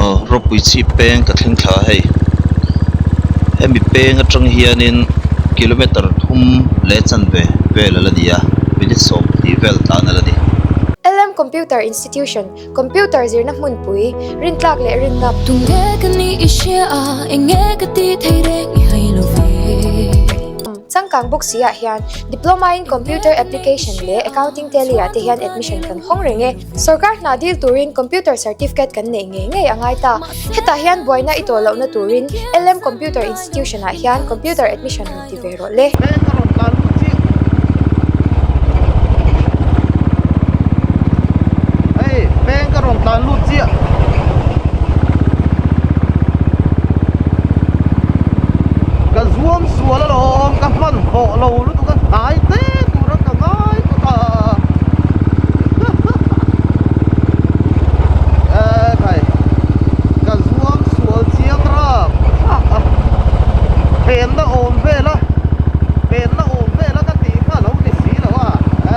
Aw rawpui chhip peng ka thleng thla a hei hemi peng atang hianin kilometer thum leh chanve vel a la ni a minute 20 vel tlan a la ni. LM Computer Institution, Computer zirna hmunpui, rintlak leh rinna. Tunge ka ni i hria a, enge ka ti thei reng i hai lo ve. Changkang bawk si ah hian Diploma in Computer Application leh Accounting Tally ah te hian admission kan hawng reng e. Sorkar hna dil turin Computer Certificate kan neih ngei ngei a ngai ta. Hetah hian buaina i tawh lohna turin LM Computer Institution ah hian Computer Admission rawn ti ve rawh le. Peng ka rawn tlan lut chiah. Hei peng ka rawn tlan lut chiah. Ka zuam sual alawm ka hmanhmawh lo lutuk a hnai te tur a ka ngai tawt a. Ekhai ka zuam sual chiang rap thlak a phenna awm vel a phenna awm vel a ka tih kha a lo ni si lo a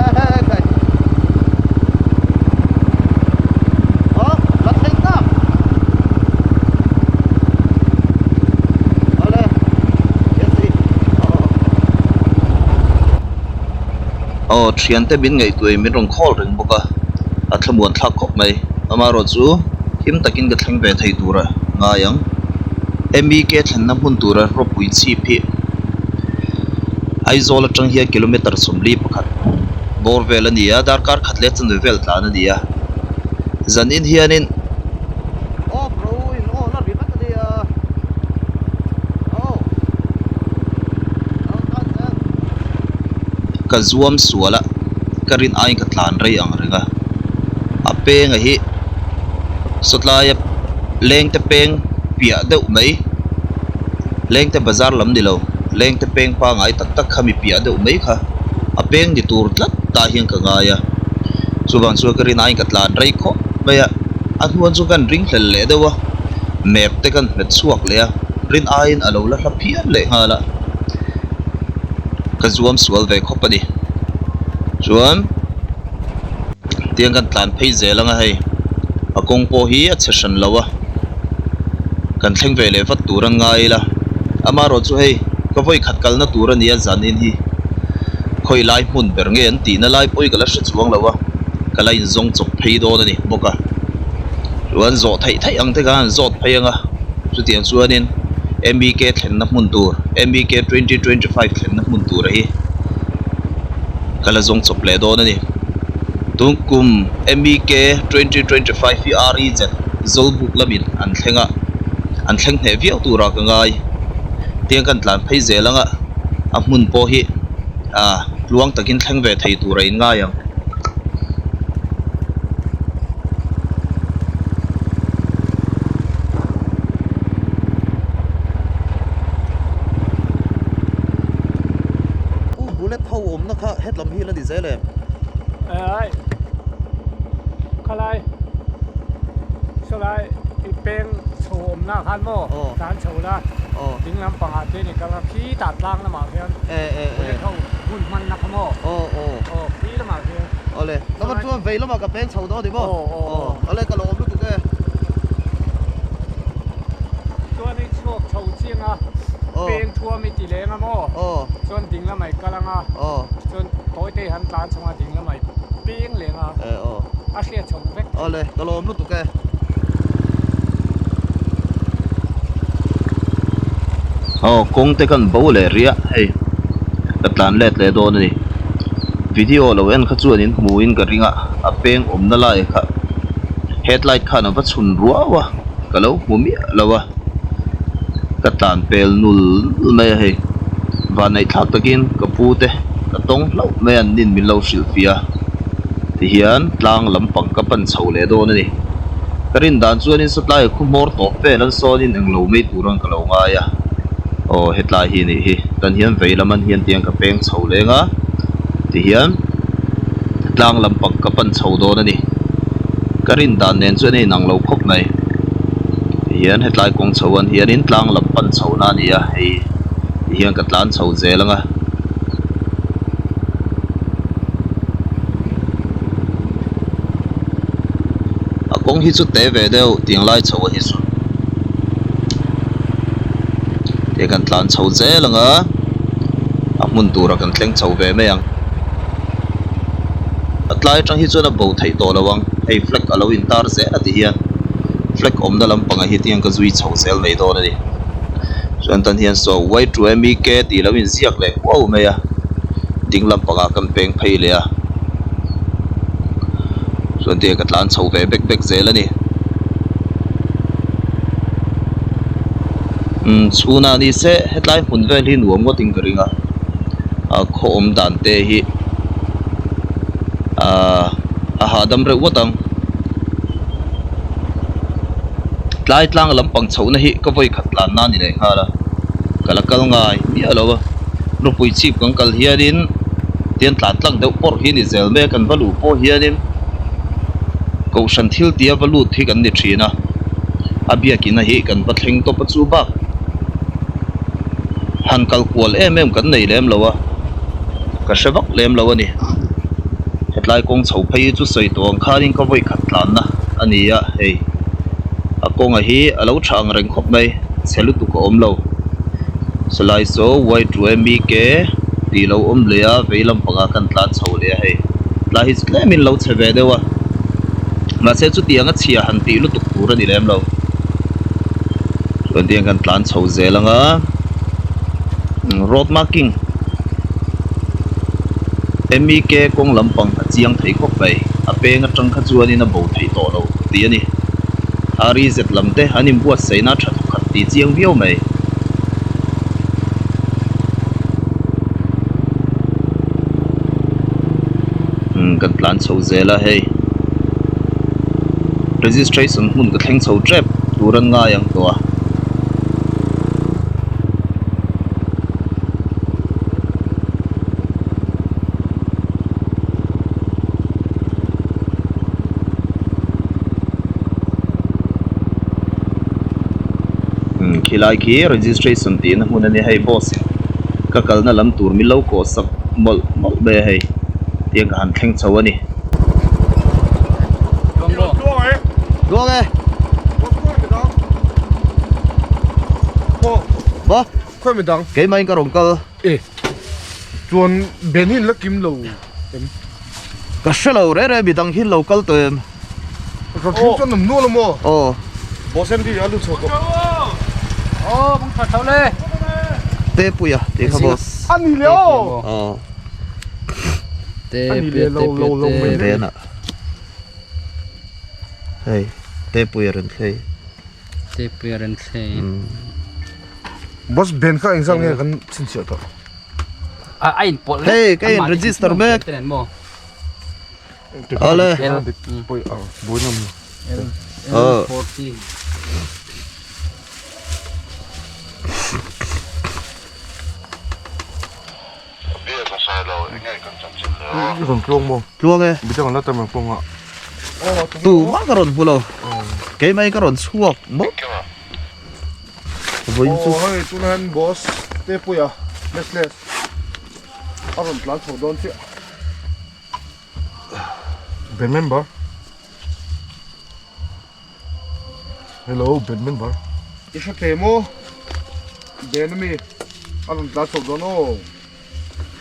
ekhai aw la thleng tak awle yes i aw. Aw thiante min ngaihtuah in min rawn call reng bawk a, a thlamuan thlak khawp mai. Amaherawh chu him takin ka thleng ve thei tur a ngai ang. MEK thlenna hmun tura rawpui chhip hi Aizawl atang hian kilometer 41 bawr vel a ni a, darkar khat leh chanve vel tlan a ni a. Zanin hianin. Aw bro in aw la ri vek a nia. Aw. Aw tan zel. Ka zuam sual a, ka rin aiin ka tlan rei ang reng a. A peng a hi sawtlaia lengte peng piah deuh mai, lengte bazar lam ni lo, lengte peng pangai tak tak kha mi piah deuh mai kha a peng ni tur tlat tah hian ka ngai a. Chuvang chuan ka rin aiin ka tlan rei khawp mai a, a hnuan chu kan ring hlel leh deuh a, map te kan hmet chhuak leh a, rin aiin a lo la hla phian leh nghal a. Ka zuam sual ve khawp a ni. Chuan tiang kan tlan phei zel ang a hei a kawng pawh hi a chhe hran lo a kan thleng ve leh vat tur an ngai ila amaherawh chu hei ka vawi khat kalna tur a ni a zanin hi khawi lai hmun ber nge an tihna lai pawh hi ka la hre chuang lo a ka la inzawng chawp phei dawn a ni bawk a chuan zawh theih theih ang te khan an zawt phei ang a chutiang chuanin MEK thlenna hmun tur MEK 2025 thlenna hmun tur a hi ka la zawng chawp leh dawn a ni. Tun kum MEK 2025 hi REZ Zawlbuk lamin an thleng a, an thleng hneh viau turah ka ngai. Tiang kan tlan phei zel anga a hmun pawh hi ah tluang takin thleng ve thei tur a inngai ang. U bullet ho awmna kha hetlam hi la ni zel em? Ai khalai sawlai i peng chho awmna khan maw tlan chho la ding lampangah te ni kal a khitah tlang lamah khian bullet ho hun hmanna kha maw aw khi lamah khian Awle lamah chuan vei lamah ka peng chho dawn a ni maw? Awle ka lo awm lutuk e. Chuan i chhuak chho chiang a peng thuam i ti leng a maw chuan ding lamah i kal ang a chuan tawi te han tlan chhung a ding lamah i peng leng a a hriat chho vek thei. Awle ka lawm lutuk e. Aw kawng te kan bo leh riah hei ka tlan let leh dawn a ni video lo en kha chuan in hmu in ka ring a a peng awmna lai kha headlight khan a va chhun ruau a. Ka lo hmu miah lo a, ka tlan pel nul nul mai a hei. Vanneih thlak takin ka pu te ka tawng hlauh mai a, an nin min lo hrilh fiah a. Tihian tlang lampang ka pan chho leh dawn a ni. Ka rin dan chuanin satlai khu hmawr tawp vel an sawnin englo mai tur ang ka lo ngai a. Aw hetlai hi nih hi, tan hian vei lam an hian tiang ka peng chho leng a, tihian tlang lampang ka pan chho dawn a ni. Ka rin dan nen chuan a inang lo khawp mai. Tihian hetlai kawng chho an hianin tlang lam pan chhohna a ni a, hei tihian ka tlan chho zel ang a. A kawng. Kawng hi chu te ve deuh tiang lai chho a hi chu. Tiang kan tlan chho zel ang a, a hmun turah kan thleng chho ve mai ang. A tlai atang hi chuan a bo theih tawh lo ang, hei flag a lo intar zel a ti hian flag awmna lampangah hi tiang ka zui chho zel mai dawn a ni. Chuan tan hian saw Y two M E K tih lo inziak leh kuau mai a, ding lampangah kan peng phei leh a. Chuan tiang ka tlan chho ve bek bek zel a ni. Umm chhunah ni se hetlai hmun vel hi nuam ngawtin ka ring a, a khaw awm dan te hi ahh a hahdam reuh ngawt ang. Tlai tlang lampang chhohna hi ka vawi khat tlan na a ni leh nghal a, ka la kal ngai miah lo a, ropui chhip kan kal hianin tian tlan tlang deuh pawrh hi a ni zel mai a, kan va luh pawh hianin kohhran thil tia va lut hi kan ni thin a, a biakina hi kan va thleng tawp a chu bak han kal kual em em kan nei lem lo a, ka hre vak lem lo a ni. Hetlai kawng chho phei hi chu sawi tawh ang khanin ka vawi khat tlanna a ni a, hei a kawnga hi a lo tha ang reng khawp mai, chhe lutuk a awm lo. Sawlai saw Y two M E K tih lo awm leh a, vei lampangah khan tlan chho leh a hei. Tlai hi chu tlemin lo chhe ve deuh a, mahse chutiang a chhia han tih lutuk tur a ni lem lo. Chuan tiang khan tlan chho zel ang a, road marking MEK kawng lampang a chiang thei khawp mai, a peng atang kha chuanin a bo theih tawh lo tih a ni. REZ lam te an inbuatsaihna tha thawkhat tih chiang viau mai. Umm kan tlan chho zel a hei registration hmun ka thleng chho tep tur an ngai ang tawh a. Umm khilai khi registration tihna hmun a nia hei boss in ka kalna lam tur min lo kawh sak mawlh mawlh mai a hei tiang ka han thleng chho a ni. Tluang e. Maw? Keimah in ka rawn kal. E. Chuan Ben hi in la kim lo em? Ka hre lo reh reh midang hi lo kal tawh em? Rawn thleng chuan awm nual a maw? Aw. Boss MD a lut chho tawh. Aw bang tha chho le. Te puia tih kha boss. A ni le aw. Aw. Te A ni le lo lo lo mai mai. Bena. Hei te puia rawn thlei. Te puia rawn thlei. Boss Ben kha engzat nge kan chhinchhiah tawh? A in pawlh Hei ka in register mek. Awle. Aw. Tluang e. Tu mah ka rawn hmu lo. Keimah in ka rawn chhuak mawlh. Vawiin chu. Aw hei tunah hian boss te puia messless a rawn tlan chho dawn chiah. Band member Hello band member I hre thei maw band ami a rawn tlan chho dawn aw.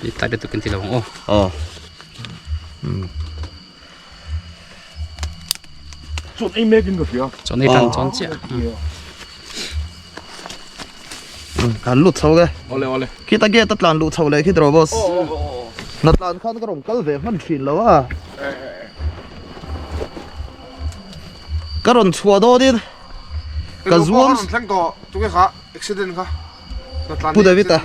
I tlai lutuk in ti lo ang aw. Aw. Chuan ei mek in ka hria. Chuan ei tan chuan chiah. Kan lut chho ge. Ole ole. Khita gate a tlan luh chho leh khi tiraw boss. Na tlan khan ka rawn kal ve hman thin lo a. Ka rawn chhuah dawn in ka zuam. Ka rawn thleng tawh tunge kha accident kha. Pu David a.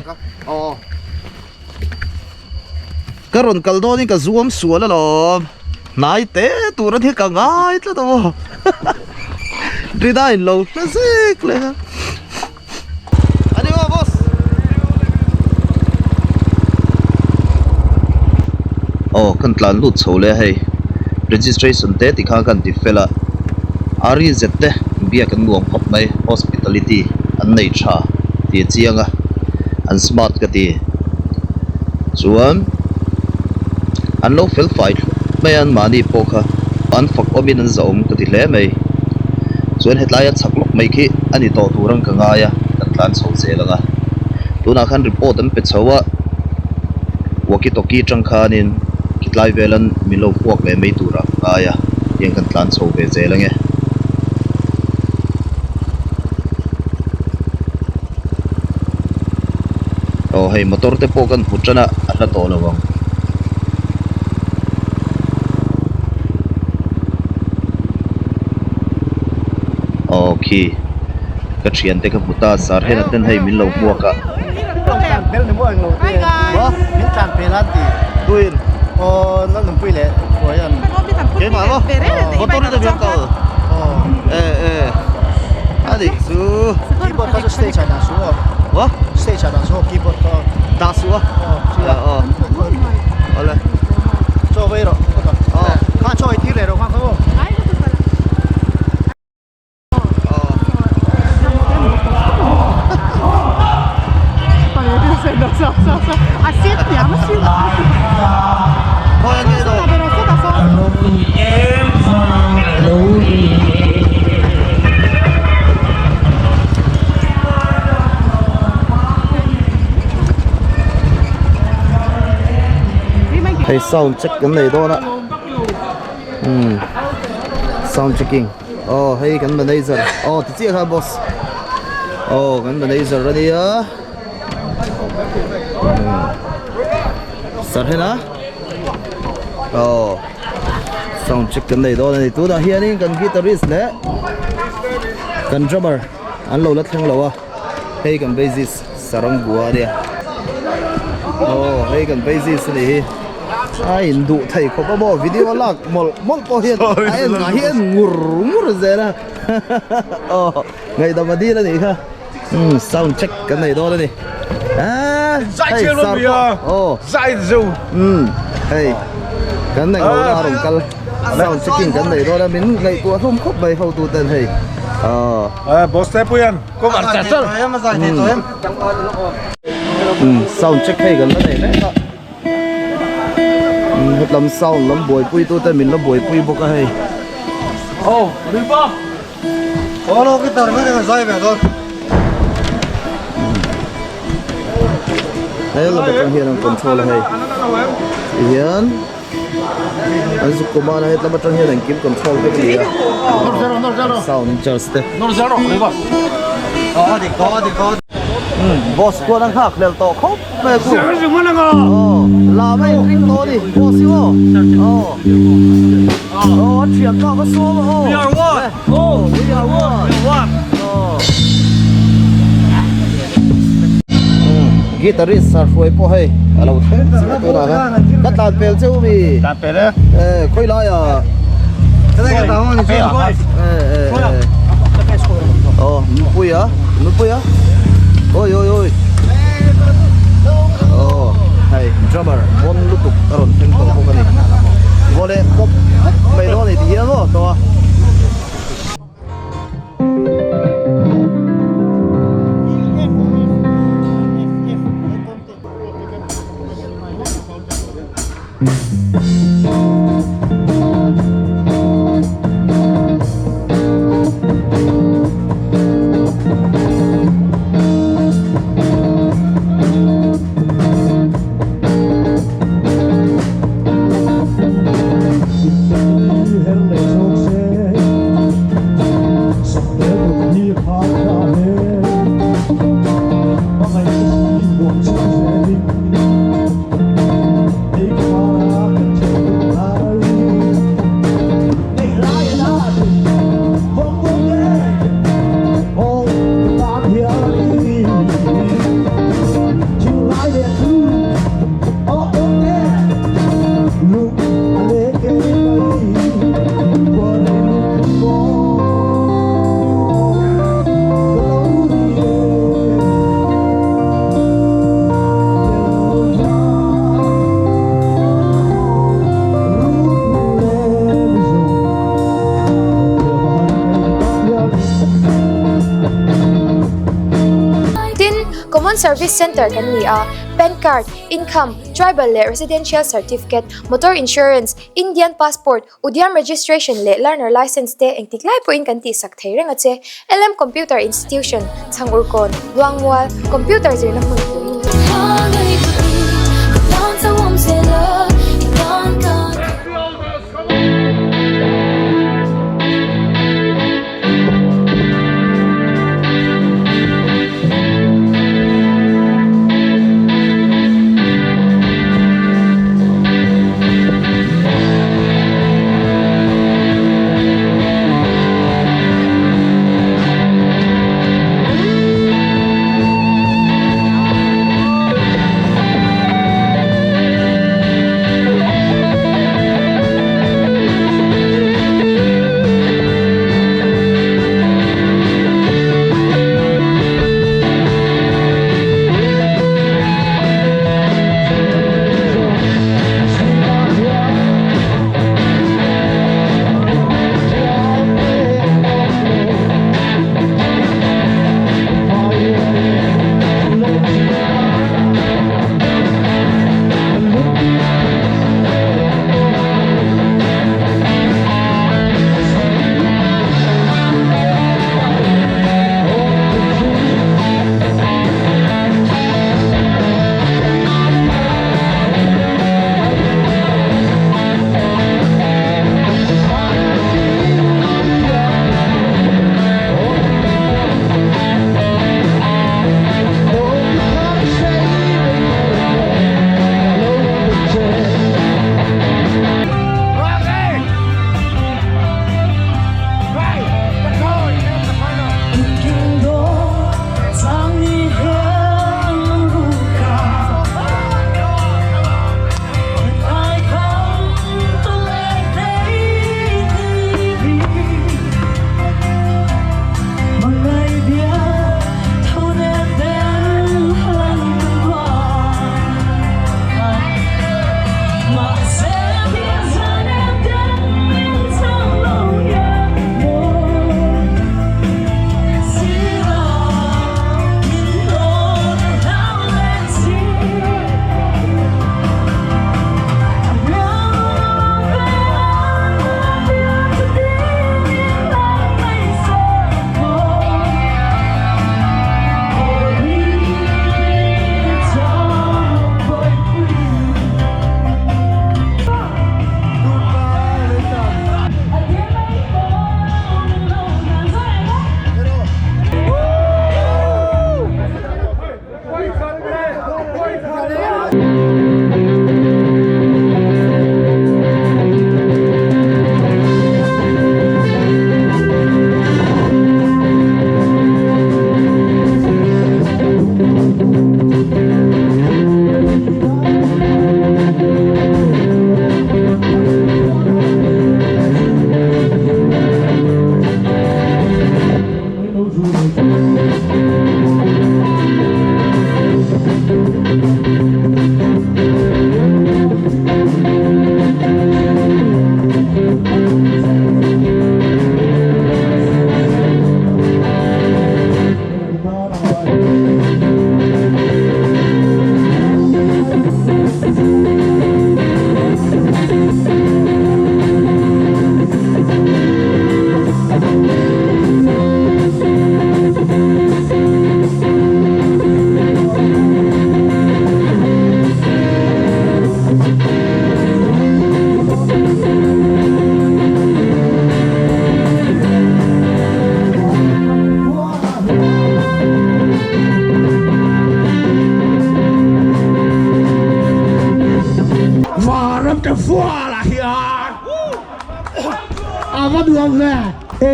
Ka rawn kal dawn in ka zuam sual alawm. Hnai te tur a hi ka ngai tlat a maw. Rina in lo hla zek leh a. Ani maw boss. Aw kan tlan lut chho leh a hei. Registration te tikhan kan ti fel a. REZ te biak an nuam khawp mai hospitality an nei tha tih a chiang a an smart ka ti chuan an lo fel fai thlup mai a an mahni pawh kha. An fak awmin an zahawm ka ti hle mai. Chuan hetlai a chak lawk mai khi a ni tawh tur ang ka ngai a, kan tlan chho zel ang a. Tunah khan report an pe chho a, walkie talkie tang khanin khitlai velan min lo puak leh mai turah ka ngai a, tiang kan tlan chho ve zel ang e. Aw hei motor te pawh kan hmu tan a, a hla tawh lo ang. Aw khi ka thian te ka hmu ta sar hen a ten hei min lo hmuak a. Keyboard kha chu stage ah dah suh aw. Wa? Stage ah dah suh aw keyboard kha. Dah suh a? Aw. Aw. Awle. Chaw vei rawh. Aw. Kha chaw ei tir leh rawh kha kha aw. Hei sound check kan nei dawn a umm sound checking aw hei kan manager aw ti chiah kha boss aw kan manager a nia umm sarhen a aw. Sound check kan nei dawn a ni tunah hianin kan guitarist leh kan drummer an lo la thleng lo a hei kan bassist sarangua a nia aw hei kan bassist a nih hi a induh thei khawp a maw video lak mawlh mawlh pawh hian a en ngah hi a en ngur ngur zel a aw ngaihdam a dil a nih kha umm sound check kan nei dawn a ni ah hei sar pawh aw umm hei kan nei lo na a rawn kal sound checking kan nei dawn a min ngaihtuah hlawm khawp mai hotu ten hei aw boss te puian cover char char umm sound check hei kan la nei mek a umm hetlam sound lam buaipui tu te min la buaipui bawk a hei aw ripa He lam atang hian an control a hei tihian an zuk kum a hetlam atang hian engkim control vek a ni a sound in charge te boss chuan a nghak hlel tawh khawp mai a ku aw lam a inring tawh a ni boss hi aw aw a thian ta ka sawm a aw. Oh, we are one. We are one. Oh. Guitarist sar hruai pawh hei a lo thleng chiah tunah khan ka tlan pel cheu mi tlan pel e eh khawi lai a eh eh oh nupui a nupui a oi oi oi oh hei drummer bon lutuk a rawn thleng tawh bawk a ni vawleh pawp mai dawn a ni ti hian maw tawh a. Tin, Common Service Centre kan ni a. Pan Card, Income, Tribal leh Residential Certificate, Motor Insurance, Indian Passport, Udyam Registration leh Learner License te engtik lai pawhin kan tihsak thei reng a che. LM Computer Institution, Chhangurkawn, Luangmual, Computer zirna hmunpui. Vanram te fualah hian a va nuam ve.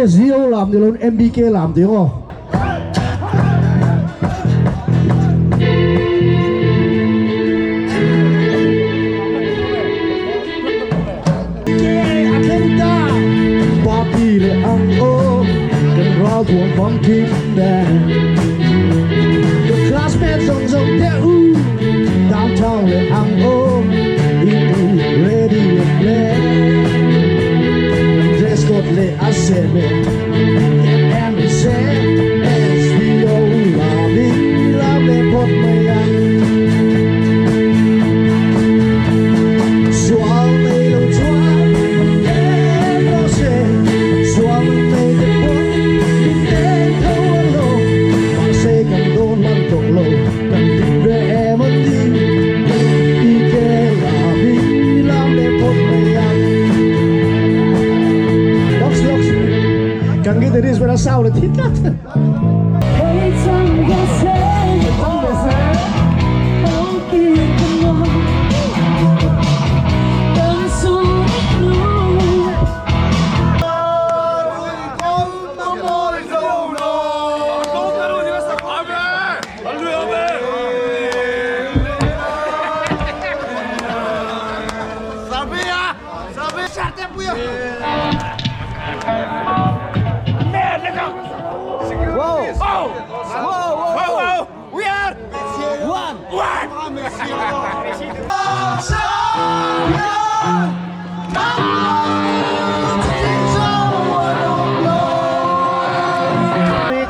SVO lam ni loin MBK lam ding aw. Party leh ang aw kan ral thuam famkim nen Ka classmate zawng zawng te u downtown leh ang aw in u ready and play Dress code leh a sem e em em se SBO lam in lam leh phawt mai ang. Kan guitarist pawh a sound a thi tlat.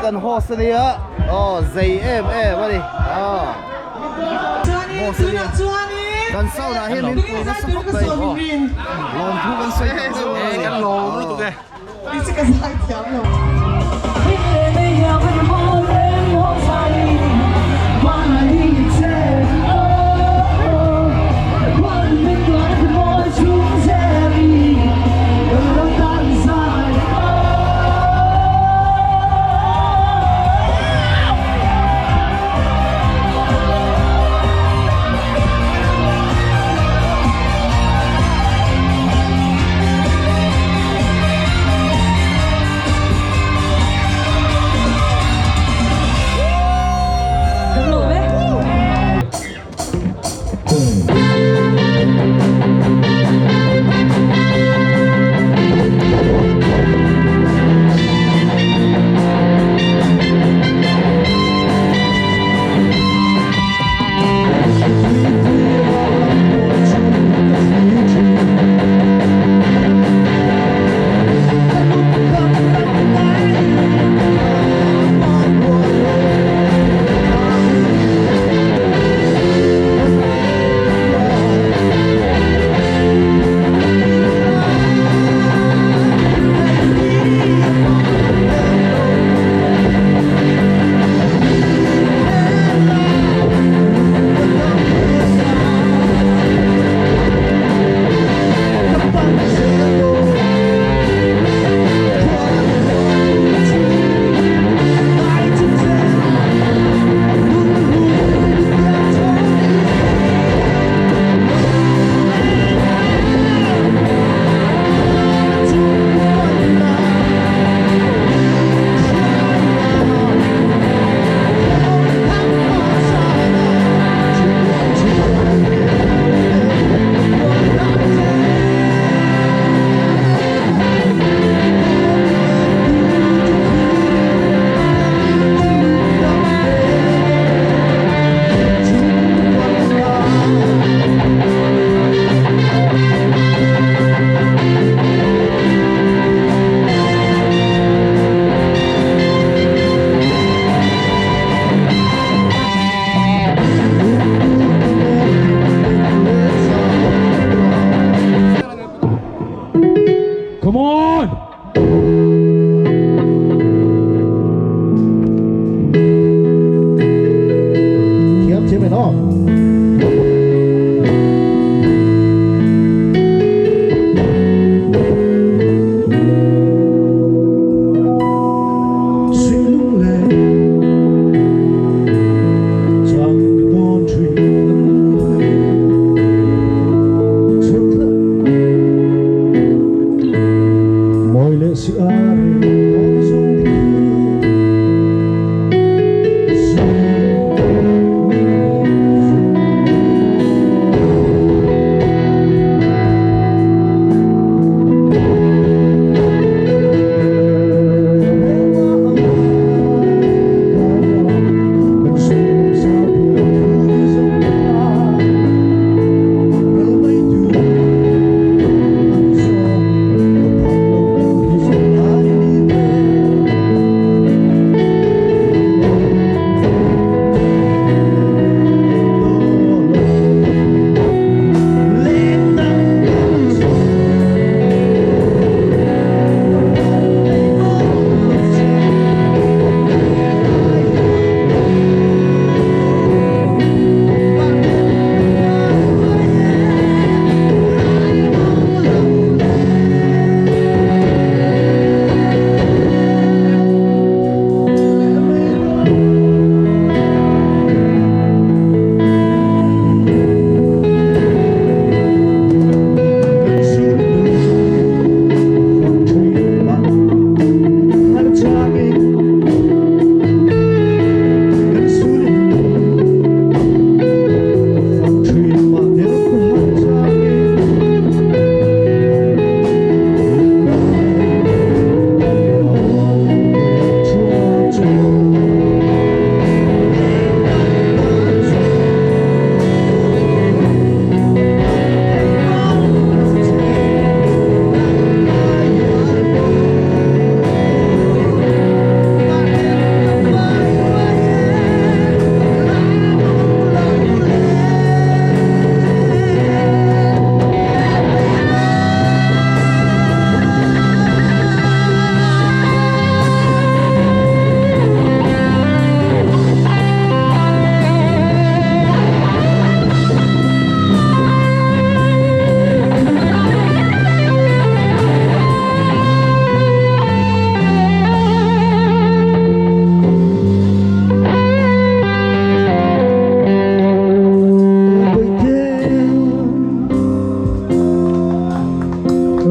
Kan host ania aw zei em em ani aw host ania kan sound ah hian min pui nasa khawp mai lawmthu kan sawi tak zeuh ani kan lawm lutuk e.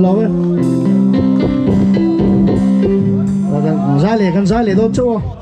Lo e. Zai leh kan zai leh dawn chauh a.